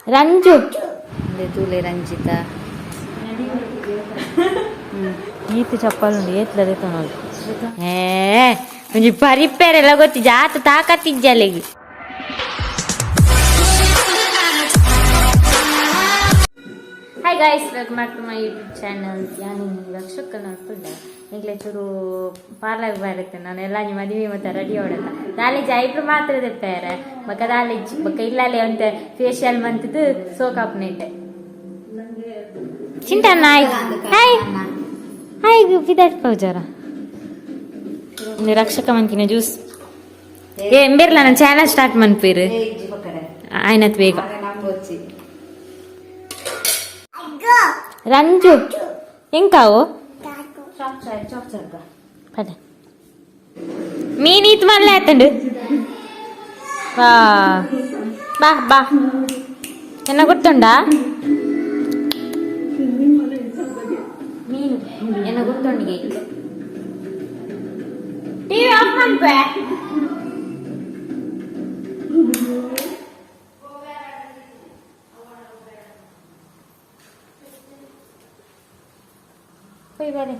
ರಂಜು ತೂಲೆ ರಂಜಿತಾ. ಈತ ಚಪ್ಪಲ್ ಉಂಡು ಏತ್ಲದೆ ತೊನೋದು. ಏ ಒಂಜಿ ಪರಿಪೆರೆಲ್ಲ ಗೊತ್ತಿ ಜಾತ ತಾಕತ್ತಿಜ್ಜಲೆಗಿ. Hi guys, welcome back to my YouTube channel. ಯಾನು ರಕ್ಷಕ ನಡ್ಪುಳ್ಳೆ ಈಗಲೇ ಚೂರು ಪಾರ್ಲಾಗ್ ಬರುತ್ತೆ. ನಾನು ಎಲ್ಲ ನಿಮ್ಮ ಮದುವೆ ಮತ್ತೆ ರೆಡಿ ಹೊಡತ ದಾಲೇಜ್ ಐಬ್ರು ಮಾತ್ರ ದೆಪ್ಪಾರೆ ಬೊಕ ದಾಲೇಜ್ ಬೊಕ ಇಲ್ಲಲೆ ಅಂತ ಫೇಶಿಯಲ್ ಮಂತದ್ದು ಸೋಕಾಪ್ ನೆಟ್ಟೆ ಚಿಂತಣ್ಣ. ಹಾಯ್ ಹಾಯ್ ಹಾಯ್ ಬಿದಾಟ್ ಪೌಜಾರ ರಕ್ಷಕ ಮಂತಿನ ಜ್ಯೂಸ್. ಏ ಎಂಬೇರ್ಲ ನಾನು ಚಾನಲ್ ಸ್ಟಾರ್ಟ್ ಮನ್ಪೀರು ಆಯ್ನತ್ ಬೇಗ. ರಂಜು ಎಂಕಾವು ಪದ ಮೀನ್ ಈತ್ ಮಲ್ಲೆ ಆತಂಡು. ಬಾ ಬಾ ಬಾ. ಎನ್ನ ಗೊತ್ತುಂಡಾ ಮೀನು? ಎನ್ನ ಗೊತ್ತುಂಡಿಗೆ? TV off ಮನ್ಪೆ. ಪೋಯ್ ಬಲೆ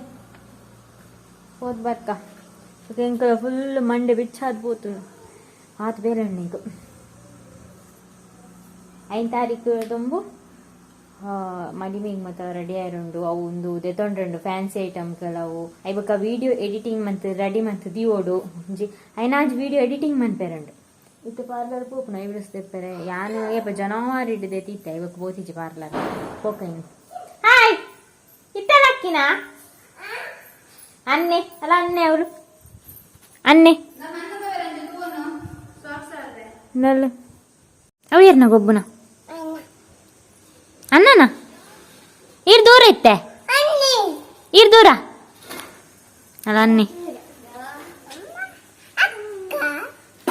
ಹೋದ್ ಬರ್ಕ. ಎಂಕಲ ಫುಲ್ ಮಂಡೆ ಬಿಚ್ಚಾದ್ ಪೋತುಂಡು. ಆತ್ ಬೇರೆ ನೀಕು 5 ತಾರೀಕು ದೊಂಬು ಮದಿಮೆಗ್ ಮತ ರೆಡಿ ಆಯಿರುಂಡು. ಅವು ಒಂದು ದೆತೊಂಡ್ರುಂಡು ಫ್ಯಾನ್ಸಿ ಐಟಮ್ ಕೆಲವು. I ಬೊಕ ವಿಡಿಯೋ ಎಡಿಟಿಂಗ್ ಮಂತ್ ರೆಡಿ ಮಂತ್ ದಿವೋಡು. ಒಂಜಿ ಐನಾಜ್ ವಿಡಿಯೋ ಎಡಿಟಿಂಗ್ ಮನ್ಪೆರುಂಡು. ಇತ್ತೆ ಪಾರ್ಲರ್ ಪೋಪುನ ಐಬ್ರೋಸ್ ದೆಪ್ಪರೆ. ಯಾನ್ ಏಪ ಜನವರಿ ದೆತ್ತಿತ್ತೆ. ಐಬೊಕ ಪೋತಿಜಿ ಪಾರ್ಲರ್ ಪೋಕೈನ್. ಹಾಯ್, ಇತ್ತೆ ಲಕ್ಕಿನ ಅನ್ನೆ ಅಲ್ಲ ಅನ್ನೆ ಅವಳು ಅನ್ನೆ ನಲ್ಲ. ಅವು ಏರ್ನ ಗೊಬ್ಬುನ ಅಣ್ಣನ? ಇರ್ ದೂರ ಇತ್ತೆ, ಇರ್ ದೂರ ಅಲ್ಲ ಅನ್ನಿ.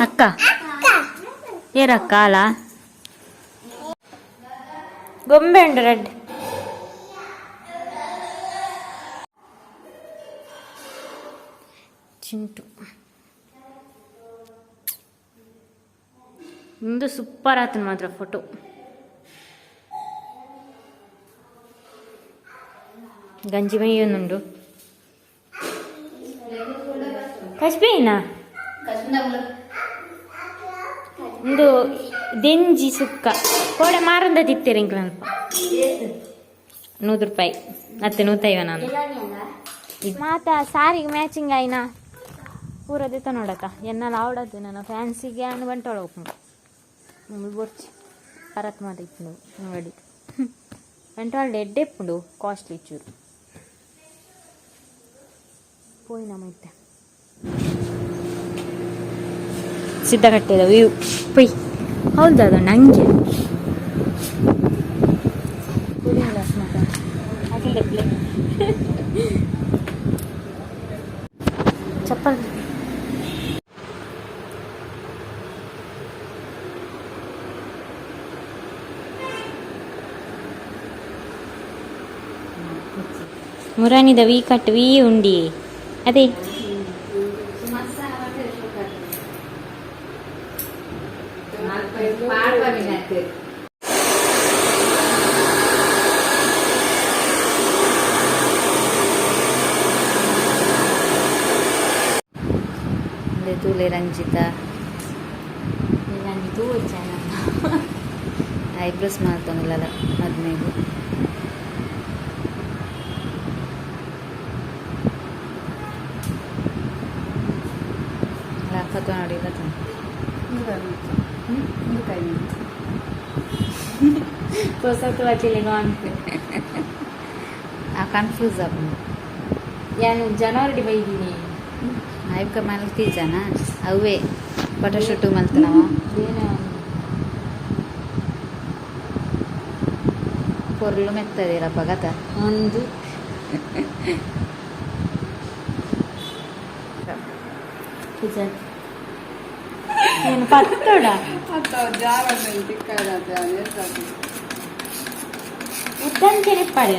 ಅಕ್ಕ ಏರಕ್ಕ ಅಲ್ಲ. ಗೊಂಬೆ ಉಂಡು ರೆಡ್. ಚಿಂಟು ಇಂದು ಸೂಪರ್ ಆತನ ಮಾತ್ರ ಫೋಟೋ. ಗಂಜಿ ಮೈಯೊಂದುಂಡು ಕಚ್ಬೇನಾ ಇಂದು ದೆಂಜಿ ಸುಕ್ಕ ಕೋಡೆ ಮಾರಂದ ತಿತ್ತೀರಿ ಇಂಕ್ಲಲ್ಪ 100 ರೂಪಾಯಿ ಮತ್ತೆ ನೂತೈವ. ನಾನು ಮಾತಾ ಸಾರಿಗೆ ಮ್ಯಾಚಿಂಗ್ ಆಯ್ನಾ ಪೂರ ದಿತ್ತ ನೋಡಕ್ಕ. ಎನ್ನಲ ಆವಡದ್ದು ನನ್ನ ಫ್ಯಾನ್ಸಿಗೆ ಅನ್ನು ಬಂಟೋಳ ಹೋಗ್ನು ಬೊರ್ಚಿ ಪರತ್ ಮಾತ ಇಪ್ಪುಂಡು ಅಂಗಡಿ ಬಂಟ್ವಾಳ ಎಡ್ಡೆ ಇಪ್ಪುಂಡು ಕಾಸ್ಟ್ಲಿ ಚೂರು. ಪೋಯಿನ ಇತ್ತೆ ಸಿದ್ಧಕಟ್ಟೆದ ವ್ಯೂ ಪೊಯ್. ಹೌದಾ? ಅದು ನಂಗೆ ಕೂಲಿಂಗ್ ಗ್ಲಾಸ್ ಮಾತ ಹಾಕಿಲ್ಲ. ಚಪ್ಪಲ್ ಮುರಾನಿದ ವಿ ಕಟ್ ವಿ ಉಂಡಿ ಅದೇ. ತೂಲೆ ರಂಜಿತಾ. ನಾನು ತೂವೊಚ್ಚ. ಐಬ್ರೋಸ್ ಮಲ್ತೊಂದುಲ್ಲಲ್ಲ ಮದ್ಮೆಗ್. ಫೋಟೋ ನೋಡಿ ಬರ್ತದೆ. ಹೊಸತು ಅನ್ಪೆ. ಆ ಕನ್ಫ್ಯೂಸ್ ಆಪುಂಡು. ಯಾನು ಜನವರಿ ಬೈದಿನಿ. ಐಬ್ಕ ಮಲ್ತಿಜನ ಅವೇ ಫೋಟೋಶೂಟ್ ಮಲ್ತನವ. ಪೊರ್ಲು ಮೆತ್ತದಿರಪ್ಪ ಗತ. ಒಂದು ಏನು ಪತ್ತೋಡ ಉದ್ದಂಚೆನೆ ಇಪ್ಪಾಡು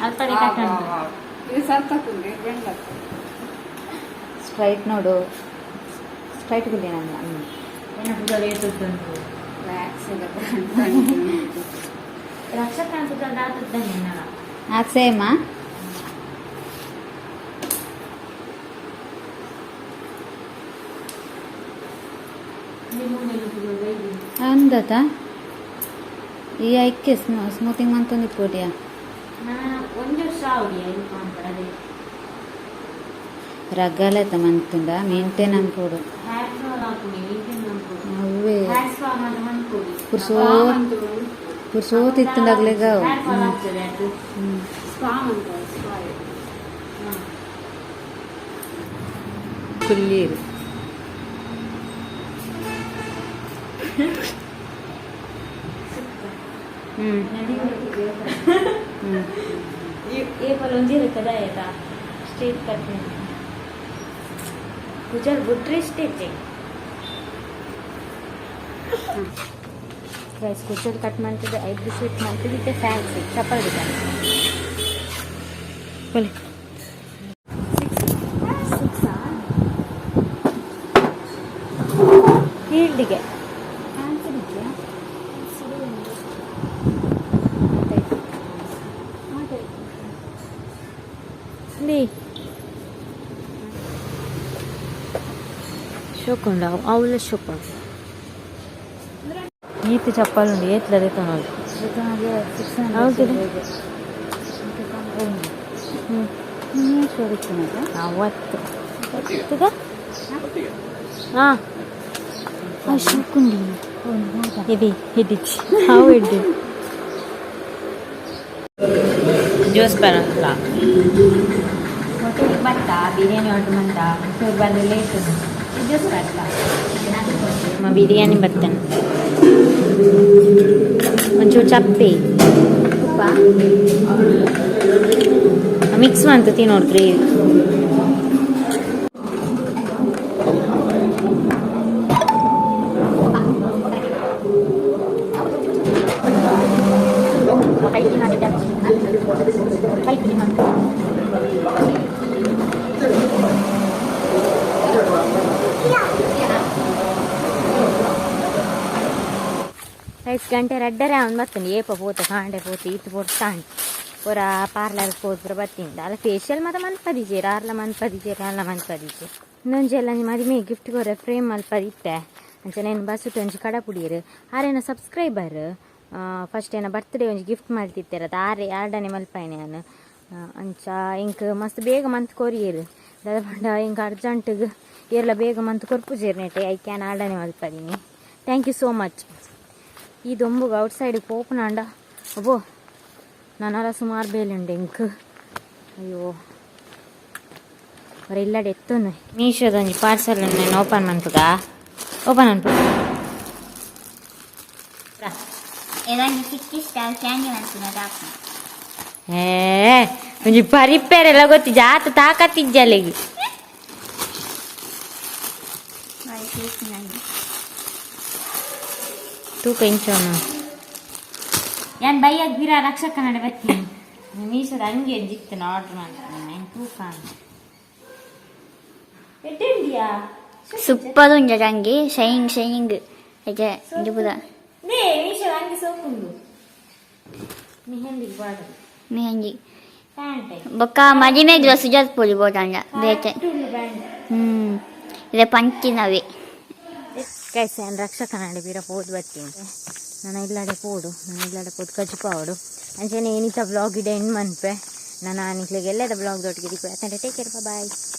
ಅಲ್ಪಡೆ ಕಟ್ಟಂಡು. ಸ್ಟ್ರೈಟ್ ನೋಡು, ಸ್ಟ್ರೈಟ್ ಗುಲ್ಲಿ ನನ್ನ. ಏನ ಪೂರ ರೇಟ್ ಉಂಟು. ರಕ್ಷಕಾಂತ ದಾತದ್ದಾನೆ. ಅದು ಸೇಮಾ? ಅಂದತ ಈ ಐಕ್ಕೆ ಸ್ಮೂತಿಂಗ್ ಮಂತೊಂದು ಪೋಡಿಯಾ. ಒಂಜಿ ವರ್ಷ ಆವಡಿ ಐದು ಅದೇ. ರಗ್ಗಲೆತ ಮಂತುಂಡ ಮೇಂಟೈನ್ ಪೋಡು. ಹೇರ್ ಫಾಲ್ ಆಪುನಿ, ಮೇಂಟೈನ್ ಮನ್ಪೊಡು. ಅವೇ. ಹೇರ್ ಸ್ಪಾ ಮಾತ ಮನ್ಪೊಡು. ಪುರ್ಸೋ ಪುರ್ಸೋತ್ ಇತ್ತುಂಡಗ್ಲೆಗ. ಹೇರ್ ಫಾಲ್ ಆಗ್ತದೆ ಅದು. ಕುಲ್ಲೀರು. ಹ್ಮ್ ಹ್ಮ್. ಏಪಲ್ ಒಂಜಿ ಇರುತ್ತದ ಆಯ್ತಾ, ಸ್ಟ್ರೈಟ್ ಕಟ್. ಕುಜಲ್ ಬುಟ್ರೆ ಸ್ಟೇಜ್. ಗೈಸ್, ಕುಜಲ್ ಕಟ್ ಮಾಡ್ತಿದ್ದೆ, ಐಬ್ರೋ ಶೂಟ್ ಮಾಡ್ತಿದ್ದೆ, ಫ್ಯಾನ್ಸಿ ಚಪ್ಪಲ್ ಡಿಸೈನ್. ಬಲಿ ಸಿಕ್ಸ್ ಫೀಲ್ಡಿಗೆ. ಫ್ಯಾನ್ಸಿ ಇದೆಯಾ? ಲೇ ಶೋಕುಂಡ ಅವುಲ ಶೋಕುಂಡು. ಈತ ಚಪ್ಪಲ್ ಉಂಡು, ಏತ್ಲದೆ ತೊನೋದು. ಸಿಕ್ಸ್. ಹೌದು. ಹ್ಞೂ. ಅವತ್ತು ಹಾಂ ಶೋಕುಂಡಿ ಎದೆ ಎದಿಚ್ ಹಾವು ಎಡ್ಡೆ ಜ್ಯೂಸ್ ಬರಲ್ಲ. ಹೋಟೆಲ್ಗೆ ಬತ್ತ ಬಿರಿಯಾನಿ ಆರ್ಡರ್ ಮಂತ ಚೂರು ಬಂದು ಲೇಟ್. ಜ್ಯೂಸ್ ಬರ್ತಾ ನಮ್ಮ ಬಿರಿಯಾನಿ ಬರ್ತೇನೆ. ಒಂಚೂರು ಚಪ್ಪೆ ಉಪ್ಪ ಮಿಕ್ಸ್ ಮಂತು ತಿನ್ನೋಡು ಗ್ರೇವಿ. ಐದು ಗಂಟೆ ರಡ್ಡರೆ ಅವ್ನು ಬರ್ತಾನೆ. ಏಪ ಪೋತ ಕಾಂಡೆ ಪೋತು ಇತ್ತು ಪೊರ್ತಾಂಡ್ ಪೂರ ಪಾರ್ಲರ್ ಪೋದು ಬತ್ತೀನಿ. ಅಲ್ಲ, ಫೇಶಿಯಲ್ ಮಾತ ಮನ್ಪದಿಜೇರ್ ಆರ್ಲ ಮನ್ಪದಿಜೇರ್ ಅಲ್ಲ ಮನ್ಪದಿಜೆ. ಇನ್ನೊಂಜೆಲ್ಲ ಮದಿಮೆ ಗಿಫ್ಟ್ ಕೊರೆ ಫ್ರೇಮ್ ಮಲ್ಪದಿತ್ತೆ. ಅಂಚನೆ ಬಸ್ಸುಟ್ ಒಂಜಿ ಕಡ ಪುಡಿಯರು ಆರೇನ ಸಬ್ಸ್ಕ್ರೈಬರ್. ಫಸ್ಟ್ ಏನ ಬರ್ತ್ಡೇ ಒಂಜಿ ಗಿಫ್ಟ್ ಮಲ್ತಿತ್ತೆರ ಆರೆ ಆರ್ಡನೆ ಮಲ್ಪಾಯ್ನೆ ನಾನು. ಅಂಚ ಇಂಕ್ ಮಸ್ತ್ ಬೇಗ ಮಂತ್ ಕೊರಿಯರು. ದಾದ ಪಂಡ ಇಂಕ್ ಅರ್ಜೆಂಟ್ಗ್ ಏರ್ಲ ಬೇಗ ಮಂತ್ ಕೊರ್ಪುಜೇರ್ ನೆಟೆ. ಐಕ್ಯಾನ್ ಆರ್ಡನೆ ಮಲ್ಪದಿನಿ. Thank you so much. ಈ ದೊಂಬುಗ್ ಔಟ್ ಸೈಡ್ ಪೋಪುನಾಂಡ ಅಬ್ಬೋ ನನಲ ಸುಮಾರು ಬೇಲೆ ಉಂಡು ಇಂಕ್. ಅಯ್ಯೋ, ಅವರ ಇಲ್ಲಡೆ ಎತ್ತೊಂದು ಮೀಶೋದ ಒಂಜಿ ಪಾರ್ಸಲ್ ನಾನು ಓಪನ್ ಮನ್ಪುಗ, ಓಪನ್ ಮನ್ಪು. ಕ್ಯಾಂಡಿ ಮನ್ಪಿನ. ಏ ಒಂಜಿ ಪರಿಪೇರೆಲ್ಲ ಗೊತ್ತಿ ಜಾತ ತಾಕತ್ತಿಜ್ಜಲ್ಲಿಗೆ. ತೂಕ ಇಂಚೋನು ಯಾನ್ ಬೈಯಾಗ ಬಿರ ರಕ್ಷಕ ನಡೆ ಬರ್ತೀನಿ. ಮೀಶೋದ ಅಂಗಿ ಜಿತ್ತನ ಆರ್ಡರ್ ಮಾಡ್ತೀನಿ ತೂಕ ಎಡ್ಡೆ. ಸೂಪರ್ ಉಂಜ ಅಂಗಿ, ಶೈನಿಂಗ್ ಶೈನಿಂಗ್ ಐತೆ ಇಂಜಿ ಪೂರ. ನೇ ಮೀಶೋದ ಅಂಗಿ ಸೋಪುಂಡು, ಮೆಹಂದಿಗೆ ಬಾಡ. ಮೆಹಂದಿ. ಪ್ಯಾಂಟ್. ಬೊಕ್ಕ ಮದಿಮೆ ಡ್ರೆಸ್ ಜಾಸ್ತಿ ಪೊಲಿ ಬೋಟಂಡ ಬೇತೆ. ಪ್ಯಾಂಟ್. ಇದೆ ಪಂಚಿನವೇ. ಗೈಸ್, ನಾನು ರಕ್ಷಕ ನಡೆ ಬೀರ ಪೋದು ಬರ್ತೀನಿ. ನಾನು ಇಲ್ಲಾಡೆ ಪೋಡು, ನಾನು ಇಲ್ಲಾಡೆ ಪೋದು ಕಜಿಪಾವಡು. ಅಂಚನೆ ಏನಿತ ಬ್ಲಾಗ್ ಇಡೆ ಎಂಡ್ ಮನ್ಪೆ. ನಾನು ನಿಕ್ಲೆಗೆ ಎಲ್ಲದ ಬ್ಲಾಗ್ ದೊಟ್ಟಿಗೆ. Take care, bye.